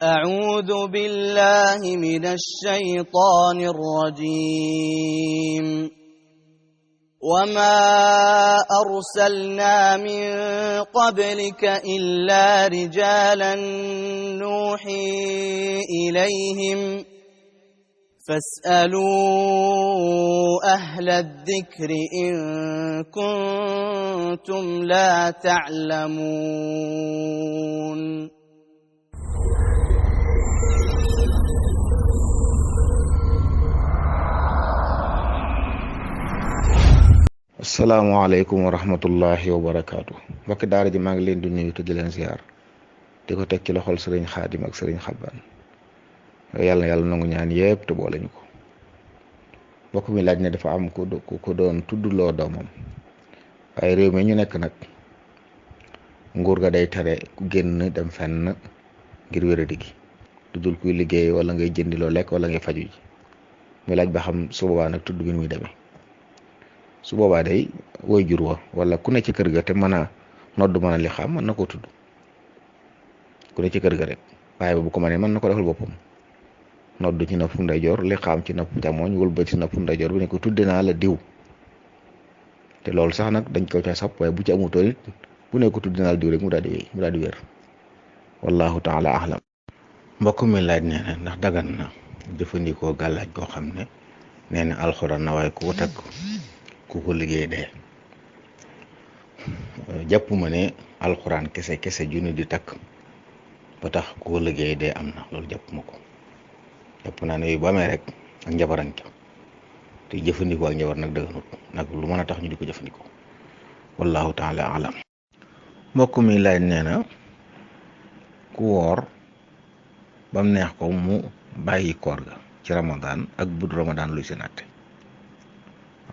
أعوذ بالله من الشيطان الرجيم وما أرسلنا من قبلك إلا رجالا نوحي إليهم فاسألوا أهل الذكر إن كنتم لا تعلمون asalaamaaleykum wa rahmatullahi wa barakaatu mbokki daara ji maa ngi leen di nuyu te di leen ziar di ko teg ci loxol sëriñ xaadim ak sëriñ xabbaan yàlla nangu ñaan yépp te boole ñu ko. mbokk mi laaj ne dafa am ku doon tuddloo doomam waaye réew mi ñu nekk nag nguur ga day tere ku génn dem fenn ngir wéradi gi tuddul kuy liggéey wala ngay jëndiloo lekk wala ngay faju ji muy laaj ba xam su boobaa nag tudd gi muy demee. su boobaa day woy jur wa wala ku ne ci kër ga te mën a nodd mën a li xam mën na koo tudd ku ne ci kër ga rek waaye bu ko mënee mën na ko defal boppam nodd ci nopp ndeyjoor li xam ci nopp càmmoñ wëlbati ci nopp ndeyjoor bi ne ko tudde naa la diw te loolu sax nag dañ ko ca sopp waaye bu ci amutoon it bu ne ko tudde naa la diw rek mu daal di wér wallahu taala ahlam. mbokk mi laaj nee na ndax dagan na jëfandikoo gàllaaj goo xam ne nee na alxuraan na waaye ku ko takk ku ko liggéey dee. jàpp ma ne alxuraan kese junni di takk ba tax ku ko liggéey dee am na loolu jàpp ma ko. jàpp naa ne yooyu bu amee rek ak njabaran ca te jëfandikoo ak njabar nag dëgganut nag lu mën a tax ñu di ko jëfandikoo wallahu taala alam. mbokk mi laaj nee na ku woor bam neex ko mu bàyyi koor ga ci ramadan ak bud ramadan luy seen àtte.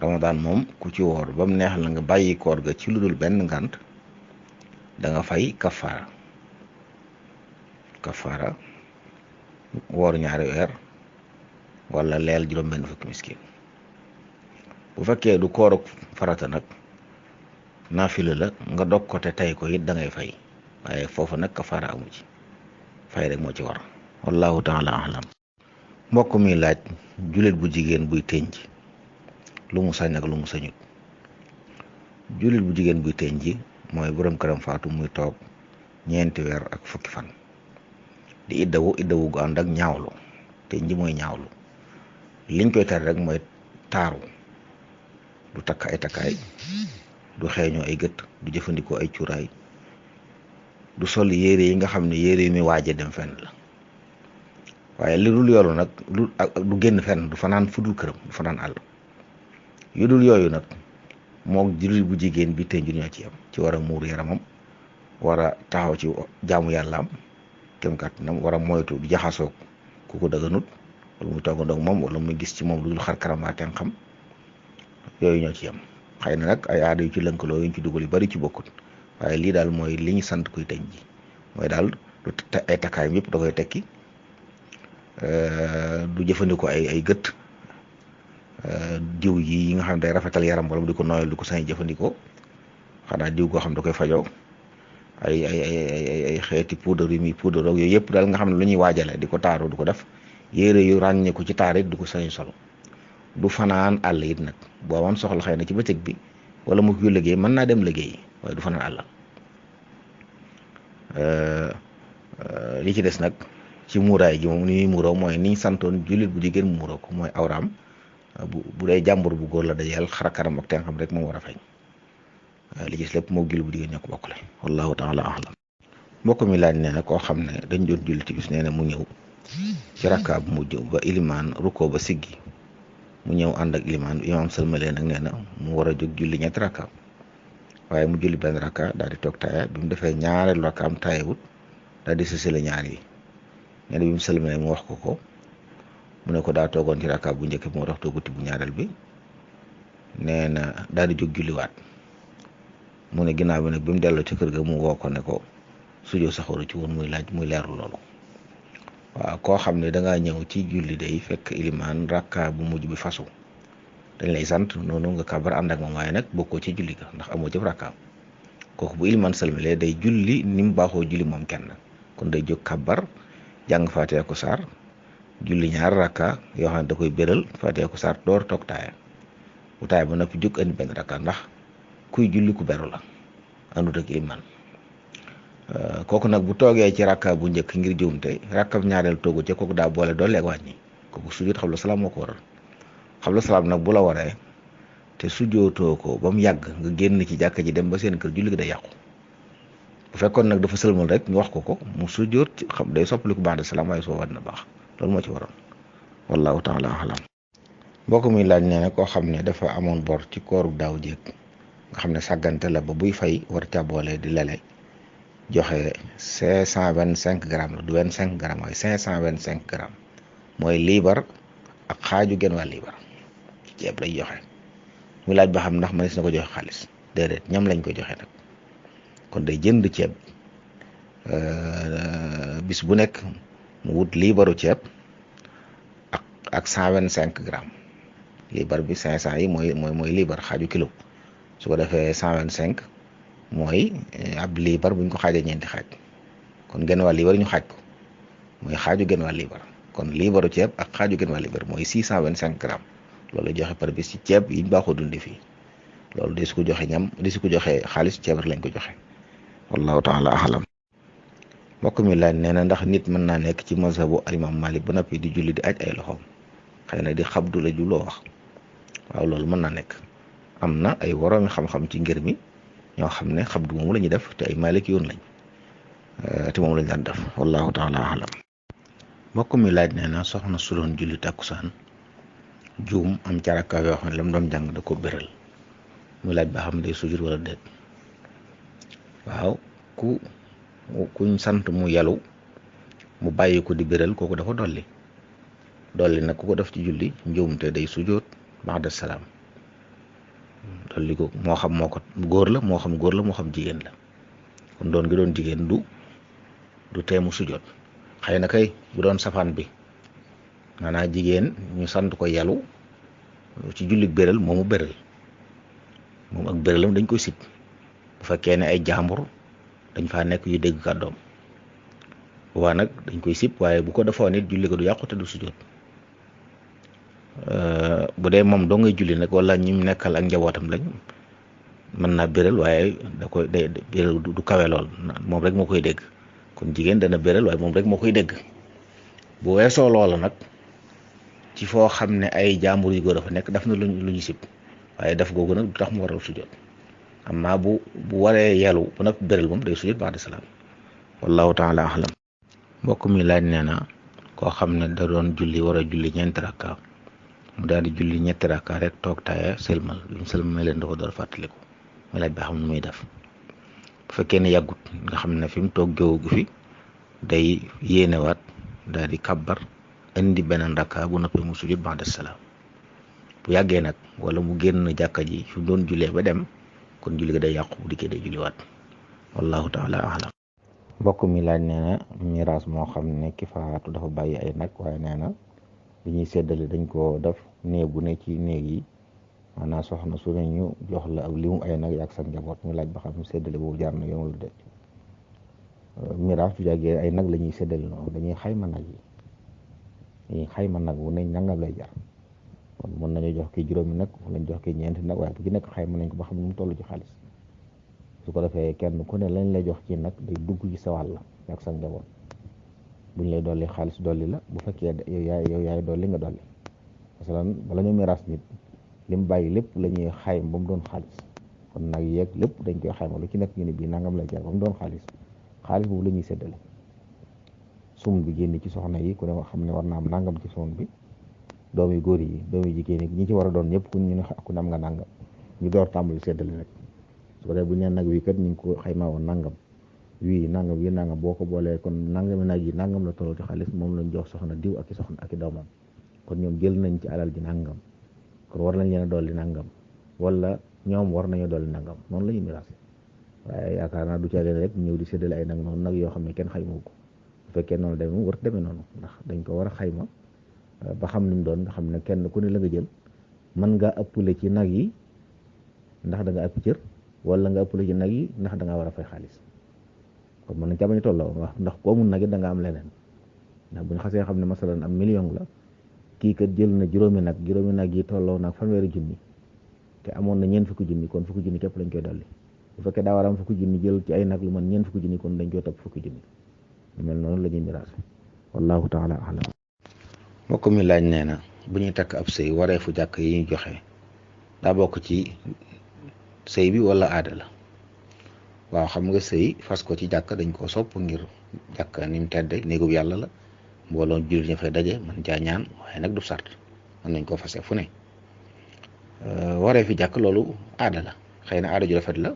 ramadan moom ku ci woor ba mu neex la nga bàyyi koor ga ci lu dul benn ngànt da nga fay kafaara woor ñaari weer wala leel juróom benn fukki miskin. bu fekkee du kooruk farata nag naafila la nga dog ko te tey ko it da ngay fay waaye foofu nag kafaara amu ci fay rek moo ci war wallahu taala alam. mbokk mi laaj jullit bu jigéen buy tënj lu mu sañ ak lu mu sañut. jullit bu jigéen buy tënj mooy borom këram faatu muy toog ñeenti weer ak fukki fan di iddawu gu ànd ak ñaawlu tënj mooy ñaawlu liñ koy tere rek mooy taaru du takk ay takkaay du xeeñoo ay gët du jëfandikoo ay cuuraay du sol yére yi nga xam ne yére yi muy waaje dem fenn la waaye li dul yoolu nag du génn fenn du fanaan fudul këram du fanaan àll yu dul yooyu nag moo jullit bu jigéen bi tënju ñoo ci yam ci war a muur yaramam war a taxaw ci jaamu yàllaam kem kàttanam war a moytu di jaxasoo ku ko dëgganut wala muy togg ndoog moom wala muy gis ci moom lu dul xar karamaateen xam yooyu ñoo ci yam. xëy na nag ay aada yu ci lënkaloo yu ñu ci dugal yu bari ci bokkut waaye lii daal mooy li ñu sant kuy tënj ji mooy daal du ay takkaayam yëpp da koy tekki du jëfandikoo ay gët diw yi nga xam ne day rafetal yaram wala di ko nooyal di ko sañ jëfandikoo xanaa diw goo xam da koy fajoo ay xeeti poudre yi muy poudre yooyu yëpp daal nga xam ne lu ñuy waajale di ko taaru du ko def yére yu ràññeeku ci taar it du ko sañ solo du fanaan àll it nag boo amoon soxla xëy na ci bëccëg bi wala mu koy liggéey mën naa dem liggéey waaye du fanaan àll li ci des nag ci muuraay gi moom ni muy muuroo mooy niñ santoon jullit bu jigéen mu muuroo ko mooy awraam bu dee jàmbur bu góor la dajeel xarakaram ak teen xam rek moom war a feeñ li gis lépp moo jullit bu jigéen ñoo ko bokkale wallahu taala ahlam. mbokk mi laaj nee na koo xam ne dañ doon julli timis nee na mu ñëw ci rakka bu mujj ba ilimaan rukkoo ba siggi mu ñëw ànd ak ilimaan imaam sëlmalee nag nee na mu war a jóg julli ñetti rakka waaye mu julli benn rakka daal di toog taaya bi mu defee ñaareelu rakka am taayawut daal di sësale ñaar yi nee na bi mu sëlmalee mu wax ko mu ne ko daa toogoon ci rakka bu njëkk moo tax tooguti bu ñaareel bi nee na daal di jóg julliwaat mu ne ginnaaw bi nag bi mu delloo ci kër ga mu woo ko ne ko sujoo saxoru ci woon muy leerlu loolu. waaw koo xam ne da ngaa ñëw ci julli day fekk ilimaan rakka bu mujj bi fasu dañ lay sant noonu nga kabar ànd ak moom waaye nag bokkoo ci julli ga ndax amoo jëf rakkaam kooku bu iliman salmale day julli ni mu baaxoo julli moom kenn kon day jóg kabar jàng Fatiha ko saar julli ñaar rakka yoo xam ne da koy béral Fatiha ko saar door toog taaya bu taaya ba noppi jóg andi benn rakka ndax kuy julli ku beru la àndut ak iman kooku nag bu toogee ci rakka bu njëkk ngir juumte rakka ñaareel toogu ca kooku daa boole doole ak wàññi kooku sujjóot xabla salaam moo ko waral xabla salaam nag bu la waree te sujjóotoo ko ba mu yàgg nga génn ci jàkka ji dem ba seen kër julli gi day yàqu bu fekkoon nag dafa sëlmal rek ñu wax ko mu sujjóot xam day soppaliku ba'da salaam waaye soo war na baax loolu moo ci waral wallahu taala alam mbokk mi laaj nee na koo xam ne dafa amoon bor ci kooru daaw jéeg nga xam ne sàggante la ba buy fay war ca boole di lele joxe 525 grammes la du 25 grammes waaye 525 grammes mooy liibar ak xaaju genn waa liibar ci ceeb lay joxe muy laaj ba xam ndax mënees na ko joxe xaalis déedéet ñam lañ ko joxe nag kon day jënd ceeb bis bu nekk mu wut liibaru ceeb ak 125 grammes liibar bi 500 yi mooy liibar xaaju kilo su ko defee 125 mooy ab liibar buñ ko xaajee ñeenti xaaj kon genn waa liibar ñu xaaj ko mooy xaaju genn waa liibar kon liibaru ceeb ak xaaju genn waa liibar mooy 625 grammes loolu la joxe par bis ci ceeb yi ñu baaxoo dundi fii loolu de su ko joxe ñam di su ko joxe xaalis ceeb rek lañ ko joxe wallahu taala alam mbokk mi laaj nee na ndax nit mën naa nekk ci mazhabu alimam Malik ba noppi di julli di aj ay loxoom xëy na di xabdu la julloo wax waaw loolu mën naa nekk am na ay woroomi xam-xam ci ngir mi ñoo xam ne xabdu moomu la ñuy def te ay Malik yoon lañ te moom lañ daan def wallahu taala alam mbokk mi laaj nee na soxna su doon julli takkusaan juum am caraka yoo xam ne la mu doon jàng da ko béral muy laaj ba xam day sujud wala déet waaw kuñ sant mu yalu mu bàyyi ko di béral kooku dafa dolli nag ku ko def ci julli njuumte day sujud ba'da salaam dolli ko moo xam góor la moo xam jigéen la kon doon gi doon jigéen du teemu sujud xëy na kay bu doon safaan bi maanaam jigéen ñu sant ko yalu ci julli béral moomu béral moom ak béralam dañ koy sib bu fekkee ne ay jàmbur dañ faa nekk yu dégg kàddoom waa nag dañ koy sib waaye bu ko defoon nit julli ko du yàqu te du sujjóot bu dee moom doo ngay julli nag wala ñi mu nekkal ak njabootam lañ mën naa béral waaye da koy day béral du kawe lool moom rek moo koy dégg kon jigéen dana béral waaye moom rek moo koy dégg bu weesoo loola nag ci foo xam ne ay jàmbur yu góor dafa nekk daf na lu ñu sib waaye def googu nag du tax mu waral sujjóot amma bu waree yelu bu nag béral moom day sujjóot ba'da salaam wallahu taala alam mbokk mi laaj nee na koo xam ne da doon julli war a julli ñeenti rakka mu daal di julli ñetti rakka rek toog taaya sëlmal bi mu sëlmal leen dafa door fàttaliku muy laaj ba xam ne muy def bu fekkee ne yàggut nga xam ne fi mu toog jóogu fi day yéenewaat daal di kabbar indi beneen rakka bu noppee mu sujjóot ba'da salaam bu yàggee nag wala mu génn jàkka ji fi mu doon jullee ba dem kon julli ga day yàqu bu dikkee day julliwaat wallahu taala alam mbokk mi laaj nee na miraas moo xam ne ki faatu dafa bàyyi ay nag waaye nee na li ñuy séddale dañ ko def néeg bu ne ci néeg yi maanaam soxna su ne ñu jox la ak limu ay nag yaag sa njaboot muy laaj ba xam séddale boobu jaar na yoon wala déet miraas bu jàggee ay nag la ñuy séddale noonu dañuy xayma nag yi dañuy xayma nag bu ne nangam lay jar kon mën nañu jox ki juróomi nag wala ñu jox ki ñeenti nag waaye bu ci nekk xayma nañ ko ba xam ne mu toll ci xaalis su ko defee kenn ku ne lañ lay jox ci nag day dugg ci sa wàll ak sa njaboot buñ lay dolli xaalis dolli la bu fekkee yow yaay dolli nga dolli masalan bala ñu miraas nit lim bàyyi lépp la ñuy xayma ba mu doon xaalis kon nag yeeg lépp dañ koy xayma lu ci nekk ñu ne bii nangam lay jar ba mu doon xaalis boobu la ñuy séddale sum bi génn ci soxna yi ku ne xam ne war na am nangam ci sum bi doom yu góor yi doom yu jigéen yi ñi ci war a doon ñëpp ku ñu ne ku ne am nga nangam ñu door tàmbali séddale rek su ko defee bu ñu nee nag wi kat ñu ngi ko xaymaa woon nangam wii nangam yi nangam boo ko boolee kon nangami nag yi nangam la tolloo ci xaalis moom lañ jox soxna diw ak i soxna ak i doomam kon ñoom jël nañ ci alal ji nangam kon war nañ leen a dolli nangam wala ñoom war nañu dolli nangam noonu la ñuy miraas waaye yaakaar naa du ca leen rek ñëw di séddale ay nag noonu nag yoo xam ne kenn xayma ko bu fekkee noonu demee war demee noonu ndax dañ ko war a xayma ba xam ni mu doon nga xam ne kenn ku ne la nga jël mën ngaa ëppale ci nag yi ndax da nga ëpp cër wala nga ëppale ci nag yi ndax da ngaa war a fay xaalis kon mën nañ ca bañ a tolloo wax ndax ku amul nag it da nga am leneen ndax bu ñu xasee xam ne masalan am million la kii kat jël na juróomi nag yi tolloo nag fanweeri junni te amoon na ñeent fukki junni kon fukki junni képp lañ koy dolli bu fekkee daa war am fukki junni jël ci ay nag lu man ñeent fukki junni kon dañ koy topp fukki junni lu mel noonu la ñuy miraas wallahu taala alam. mbokk mi laaj nee na bu ñuy takk ab sëy wareefu jàkk yi ñu joxe daa bokk ci sëy bi wala aada la. waaw xam nga sëy fas ko ci jàkk dañ koo sopp ngir jàkk ni mu tedde néegub yàlla la mbooloo jullit ña fay daje man caa ñaan waaye nag du sart mën nañ koo fase fu ne waree fi jàkk loolu aada la xëy na aada ju rafet la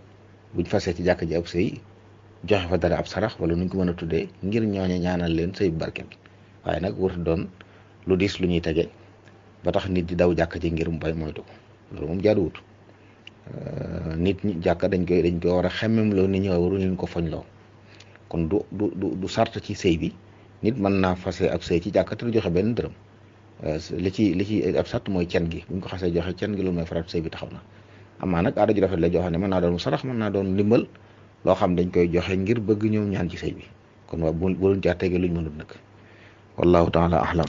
buñ fasee ci jàkk ji ab sëy joxe fa dara ab sarax wala nuñ ko mën a tuddee ngir ñooñe ñaanal leen sëy bu barkeel waaye nag warut doon lu diis lu ñuy tege ba tax nit di daw jàkk ji ngir mu bay moytu ko loolu moom jaaduwut nit ñi jàkka dañ koy war a xemmem loo nit ñi waru leen ko foñ loo kon du sart ci sëy bi nit mën naa fase ab sëy ci jàkka te du joxe benn dërëm li ci ab sart mooy cen gi buñ ko xasee joxe cen gi loolu mooy farat sëy bi taxaw na amaa nag aada ju rafet la joxe ne mën naa doon sarax mën naa doon ndimbal loo xam dañ koy joxe ngir bëgg ñoom ñaan ci sëy bi kon waa bu luñ caa tege luñ mënut nag wallahu taala ahlam.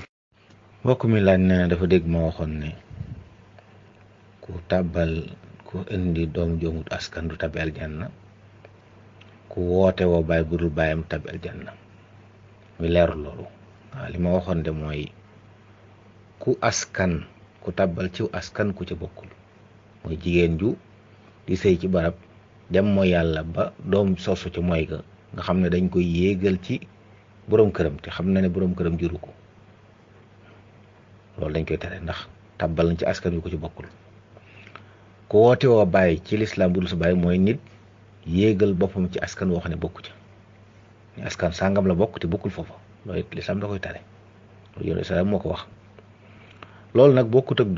mbokk mi laaj ne dafa dégg ma waxoon ne ku indi doom joomut askan du tabi aljanna ku woote woo baay budul baayam tabi aljanna muy leerul loolu waaw li ma waxoon de mooy ku tabbal ci askan ku ci bokkul mooy jigéen ju di sëy ci barab dem mooy yàlla ba doom sosu ci mooy ga nga xam ne dañ koy yéegal ci borom këram te xam na ne borom këram juru ko loolu dañ koy tere ndax tabbal nañ ci askan wi ko ci bokkul ku woote woo bàyyi ci lislaam bu dul sa bàyyi mooy nit yéegal boppam ci askan woo xam ne bokku ca ni askan sàngam la bokk te bokkul foofa loolu it lislaam da koy tere loolu yoonu islaam moo ko wax loolu nag bokkut ak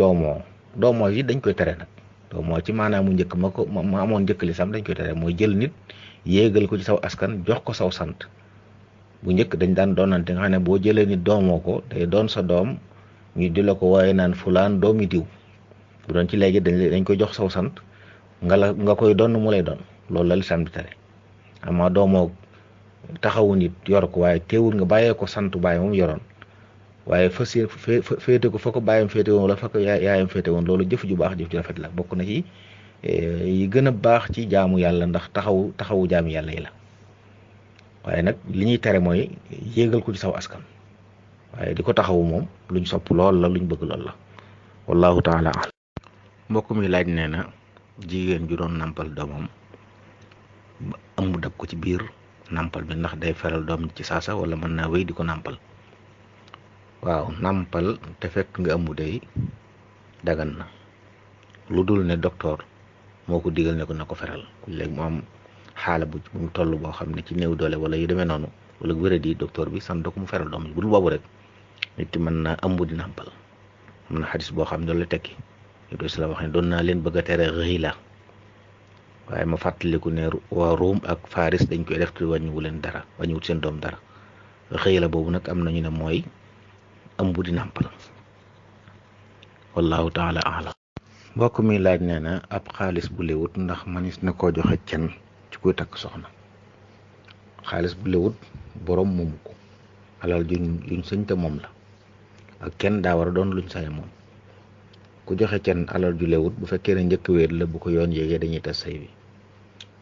doomoo yi dañ koy tere nag doomoo ci maanaam mu njëkk ma amoon njëkk lislaam dañ koy tere mooy jël nit yéegal ko ci saw askan jox ko saw sant bu njëkk dañ daan doonante nga xam ne boo jëlee nit doomoo ko day doon sa doom ñu di la ko waaye naan fulaan doomi diw bu doon ci léegi dañ koy jox saw sant nga koy doon mu lay doon loolu la lislaam di tere ama doomoo taxawu nit yor ko waaye teewul nga bàyyee ko sant bàyyi moom yoroon waaye féete ko fa ko bàyyam féete woon wala fa ko yaayam féete woon loolu jëf ju baax jëf ju rafet la bokk na ci yi gën a baax ci jaamu yàlla ndax taxawu jaamu yàlla yi la waaye nag li ñuy tere mooy yéegal ko ci saw askan waaye di ko taxawu moom luñ sopp lool la luñ bëgg lool la wallahu taala alam. mbokk mi laaj nee na jigéen ju doon nampal doomam ëmb dab ko ci biir nampal bi ndax day feral doom ci saasa wala mën naa wéy di ko nampal. waaw nampal te fekk nga ëmb day dagan na lu dul ne docteur moo ko digal ne ko na ko feral léegi mu am xaala bu mu toll boo xam ne ci néew doole wala yu demee noonu wala wéradi docteur bi sant ko mu feral doom bu dul boobu rek nit ki mën naa ëmb di nampal am na xadis boo xam ne loolu la tekki yooyu si la wax ne doon naa leen bëgg a tere rëy la waaye ma fàttaliku ne waa Ruum ak Faris dañ koy def te wàññiwu leen dara wàññiwut seen doom dara rëy la boobu nag am nañu ne mooy ëmb di nàmpal wallahu taala alam. mbokk mi laaj nee na ab xaalis bu lewut ndax manis na koo joxe cen ci kuy takk soxna. xaalis bu lewut borom moomu ko alal juñ sëñ te moom la ak kenn daa war a doon luñ sañ moom ku joxe cen alal ju lewut bu fekkee ne njëkk wéet la bu ko yoon yéegee dañuy tas sëy bi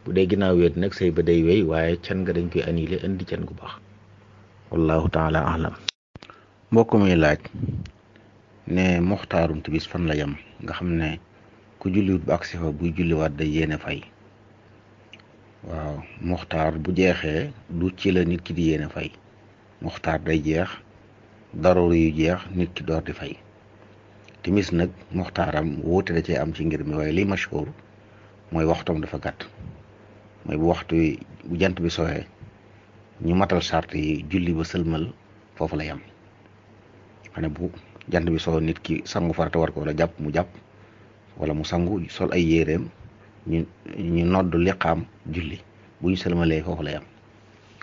bu dee ginnaaw wéet nag sëy ba day wéy waaye cen nga dañ koy annulé indi cen gu baax wallahu taala alam. mbokk mi laaj ne moxtaarum tibis fan la yam nga xam ne ku julliwut ba agsi fa buy julliwaat day yéene fay. waaw moxtaar bu jeexee du ci la nit ki di yéene fay moxtaar day jeex daroori yu jeex nit ki door di fay timis nag moxtaaram wuute da cee am ci ngir mi waaye li mashhur mooy waxtoom dafa gàtt mooy bu waxtu bu jant bi sowee ñu matal sart yi julli ba sëlmal foofu la yam xane bu jant bi soo nit ki sangu farata war ko wala jàpp mu jàpp wala mu sangu sol ay yéreem ñu nodd liqaam julli bu ñu sëlmalee foofu la yam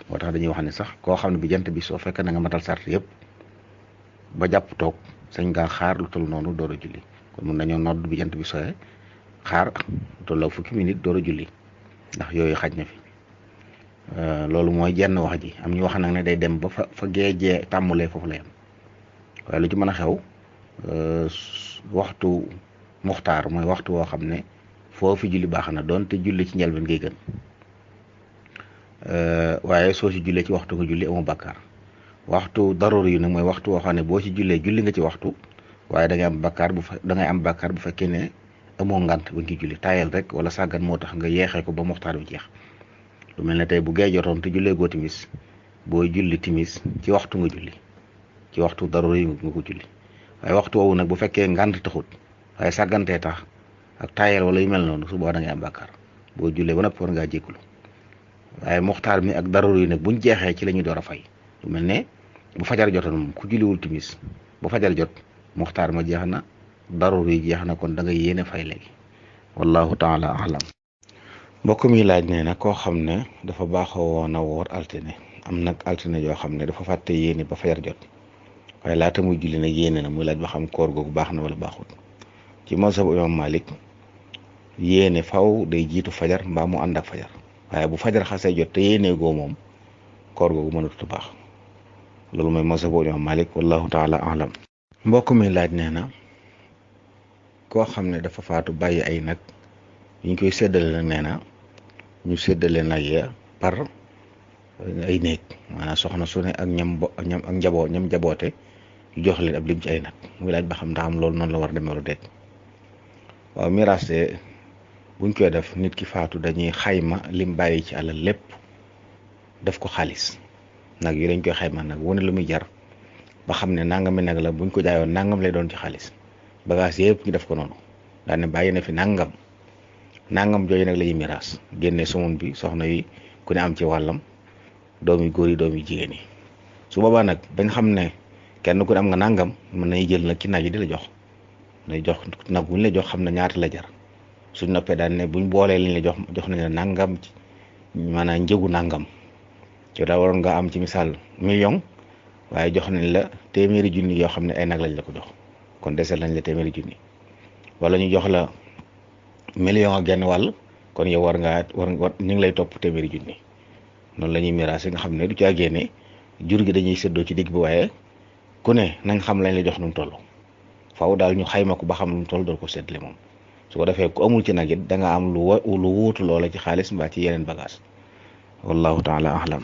moo tax dañuy wax ne sax koo xam ne bi jant bi soo fekk na nga matal sart yëpp ba jàpp toog sañ ngaa xaar lu toll noonu door a julli kon mun nañoo nodd bi jant bi sooyee xaar tolloo fukki minute door a julli ndax yooyu xaj na fi loolu mooy jenn wax ji. am ñu wax nag ne day dem ba fa géejee tàmmulee foofu la yem waaye lu ci mën a xew waxtu muxtaar mooy waxtu woo xam ne foofu julli baax na doonte julli ci njëlbeen ngay gën waaye soo ci jullee ci waxtu nga julli amoo bakkaar. waxtu daruri yu nag mooy waxtu woo xam ne boo ci jullee julli nga ci waxtu waaye da ngay am bakkaar bu fekkee ne amoo ngant ba ngi julli taayal rek wala sàggan moo tax nga yeexee ko ba muxtaar bi jeex. lu mel ne tey bu gee jotoon te jullee goo timis booy julli timis ci waxtu nga julli ci waxtu daruri yu nga ko julli waaye waxtu woowu nag bu fekkee ngant taxut waaye sàggantee tax ak taayal wala yu mel noonu su boobaa da ngay am bakkaar boo jullee ba noppi war ngaa jégalu waaye muxtaar mi ak daruri yi nag buñ jeexee ci la ñuy door a fay. lu mel ne bu fajar jotoon moom ku julliwul timis bu fajar jot muxtaar ma jeex na daruri yi jeex na kon da ngay yéene fay léegi wallahu taala alam. mbokk mi laaj nee na koo xam ne dafa baaxoo woon a woor altine am nag altine yoo xam ne dafa fàtte yéene ba fajar jot waaye laata muy julli nag yéene na muy laaj ba xam koor googu baax na wala baaxul. ci mazhabu imam Malik yéene faw day jiitu fajar mbaa mu ànd ak fajar waaye bu fajar xasee jot te yéene goo moom koor googu mënatut baax. loolu mooy mazhabu imam Malik wallahu taala alam. mbokk mi laaj nee na koo xam ne dafa faatu bàyyi ay nag ñu koy séddale nag nee na ñu séddale nag ya par ay néeg maanaam soxna su ne ak ñam jaboote ñu jox leen ab lim ci ay nag muy laaj ba xam ndax am loolu noonu la war a demee wala déet. waaw miraas de buñ koy def nit ki faatu dañuy xayma lim bàyyi ci alal lépp def ko xaalis nag yi dañ koy xayma nag wane lu muy jar ba xam ne nangami nag la buñ ko jaayoon nangam lay doon ci xaalis bagage yëpp ñu def ko noonu daal ne bàyyi na fi nangam jooju nag la ñuy miraas génne sumun bi soxna yi ku ne am ci wàllam doomi góor yi doomi jigéen yi su boobaa nag bañ xam ne kenn ku ne am nga nangam mën nañu jël nag ci nag yi di la jox nag buñ la jox xam ne ñaata la jar suñ noppee daal ne buñ boolee liñ la jox nañ la nangam maanaam njëgu nangam ci daa waroon nga am ci misaal million waaye jox nañ la téeméeri junni yoo xam ne ay nag lañ la ko jox kon desel nañ la téeméeri junni wala ñu jox la million ak genn wàll kon yow war ñu ngi lay topp téeméeri junni noonu la ñuy miraas nga xam ne du caa génne jur gi dañuy séddoo ci digg bi waaye ku ne nañ xam lañ la jox nu mu toll faaw daal ñu xayma ko ba xam nu mu toll dool ko séddale moom su ko defee ku amul ci nag it da nga am lu wuutu loola ci xaalis mbaa ci yeneen bagage wallahu taala ahlam.